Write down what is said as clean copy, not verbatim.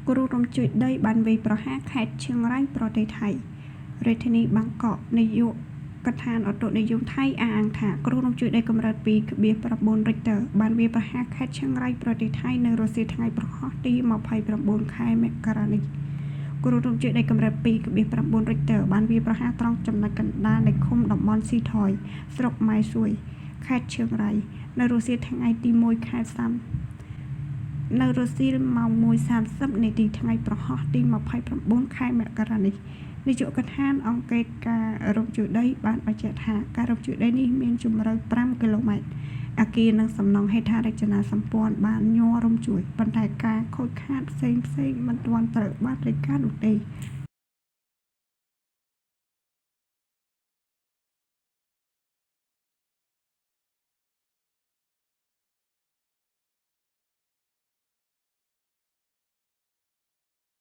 គ្រោះរំជួយដីបានវាយប្រហារខេត្តឈៀងរ៉ៃប្រទេសថៃរាជធានីបាងកកនាយកដ្ឋានឧតុនិយមថៃអះអាងថាគ្រោះរំជួយដីកម្រិត2.9រិចទ័របានវាយប្រហារខេត្តឈៀងរ៉ៃប្រទេសថៃនៅរសៀលថ្ងៃព្រហស្បតិ៍ទី29ខែមករានេះគ្រោះរំជួយដីកម្រិត2.9រិចទ័របានវាយប្រហារត្រង់ចំណុចកណ្ដាលនៃឃុំតំបន់ស៊ីថយស្រុកម៉ែសួយខេត្តឈៀងរ៉ៃនៅរសៀលថ្ងៃទី1ខែ3នៅរសៀលម៉ោង1:30នាទីថ្ងៃព្រហស្បតិ៍ទី29ខែមករានេះនាយកដ្ឋានអង្កេតការរំជួយដីបានបញ្ជាក់ថាការរំជួយដីនេះមានជម្រៅ5គីឡូម៉ែត្រអគារនិងសំណង់ហេដ្ឋារចនាសម្ព័ន្ធបានញ័ររំជួយប៉ុន្តែការខូចខាតផ្សេងផ្សេងមិនទាន់ត្រូវបានរាយការណ៍នោះទេ។